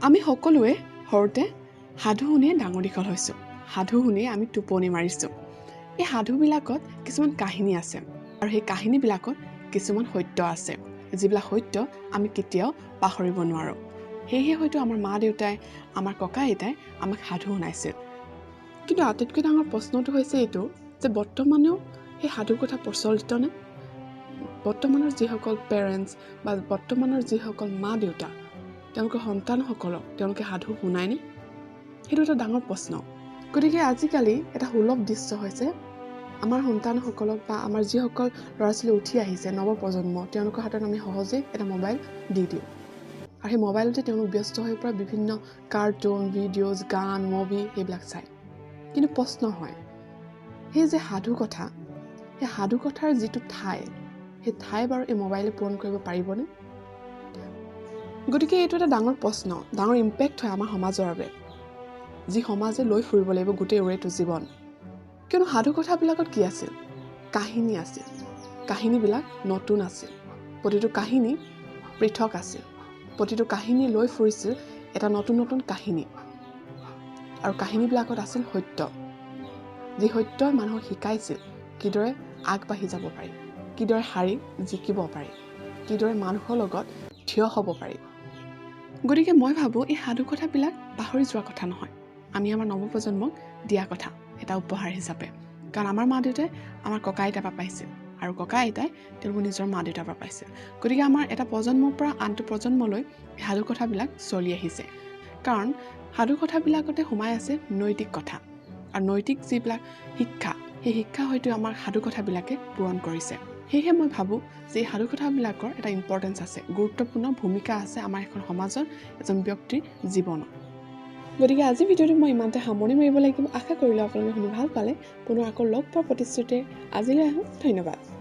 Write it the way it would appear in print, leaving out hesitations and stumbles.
আমি সকলোৱে সৰুতে সাধু শুনিয়ে ডাঙৰ দীঘল হৈছোঁ, সাধু শুনিয়ে আমি টোপনি মাৰিছোঁ। এই সাধুবিলাকত কিছুমান কাহিনী আছে আৰু সেই কাহিনীবিলাকত কিছুমান সত্য আছে, যিবিলাক সত্য আমি কেতিয়াও পাহৰিব নোৱাৰোঁ। সেয়েহে হয়তো আমাৰ মা দেউতাই, আমাৰ ককা আইতাই আমাক সাধু শুনাইছিল। কিন্তু আটাইতকৈ ডাঙৰ প্ৰশ্নটো হৈছে এইটো যে বৰ্তমানেও সেই সাধুৰ কথা প্ৰচলিতনে? বৰ্তমানৰ যিসকল পেৰেণ্টছ বা বৰ্তমানৰ যিসকল মা দেউতা, তেওঁলোকৰ সন্তানসকলক তেওঁলোকে সাধু শুনায়নে? সেইটো এটা ডাঙৰ প্ৰশ্ন। গতিকে আজিকালি এটা সুলভ দৃশ্য হৈছে আমাৰ সন্তানসকলক বা আমাৰ যিসকল ল'ৰা ছোৱালী উঠি আহিছে, নৱপ্ৰজন্ম, তেওঁলোকৰ হাতত আমি সহজেই এটা মোবাইল দি দিওঁ আৰু সেই মোবাইলতে তেওঁলোক ব্যস্ত হৈ পৰা বিভিন্ন কাৰ্টুন, ভিডিঅ'জ, গান, মুভি সেইবিলাক চায়। কিন্তু প্ৰশ্ন হয়, সেই যে সাধু কথা, সেই সাধু কথাৰ যিটো ঠাই, সেই ঠাই বাৰু এই মোবাইলে পূৰণ কৰিব পাৰিবনে? গতিকে এইটো এটা ডাঙৰ প্ৰশ্ন, ডাঙৰ ইম্পেক্ট হয় আমাৰ সমাজৰ বাবে, যি সমাজে লৈ ফুৰিব লাগিব গোটেই ওৰেটো জীৱন। কিয়নো সাধু কথাবিলাকত কি আছিল? কাহিনী আছিল, কাহিনীবিলাক নতুন আছিল, প্ৰতিটো কাহিনী পৃথক আছিল, প্ৰতিটো কাহিনী লৈ ফুৰিছিল এটা নতুন নতুন কাহিনী আৰু কাহিনীবিলাকত আছিল সত্য, যি সত্যই মানুহক শিকাইছিল কিদৰে আগবাঢ়ি যাব পাৰি, কিদৰে হাৰি জিকিব পাৰি, কিদৰে মানুহৰ লগত থিয় হ'ব পাৰি। গতিকে মই ভাবোঁ এই সাধু কথাবিলাক পাহৰি যোৱা কথা নহয়, আমি আমাৰ নৱপ্ৰজন্মক দিয়া কথা, এটা উপহাৰ হিচাপে। কাৰণ আমাৰ মা দেউতাই আমাৰ ককা আইতাৰ পৰা পাইছিল আৰু ককা আইতাই তেওঁলোকৰ নিজৰ মা দেউতাৰ পৰা পাইছিল। গতিকে আমাৰ এটা প্ৰজন্মৰ পৰা আনটো প্ৰজন্মলৈ সাধু কথাবিলাক চলি আহিছে। কাৰণ সাধু কথাবিলাকতে সোমাই আছে নৈতিক কথা আৰু নৈতিক যিবিলাক শিক্ষা, সেই শিক্ষা হয়তো আমাৰ সাধু কথাবিলাকে পূৰণ কৰিছে। সেয়েহে মই ভাবোঁ যে এই সাধু কথাবিলাকৰ এটা ইম্পৰ্টেঞ্চ আছে, গুৰুত্বপূৰ্ণ ভূমিকা আছে আমাৰ এখন সমাজত এজন ব্যক্তিৰ জীৱনত। গতিকে আজিৰ ভিডিঅ'টো মই ইমানতে সামৰণি মাৰিব লাগিব। আশা কৰিলোঁ আপোনালোকে শুনি ভাল পালে। পুনৰ আকৌ লগ পোৱাৰ প্ৰতিশ্ৰুতিৰে আজিলৈ আহোঁ। ধন্যবাদ।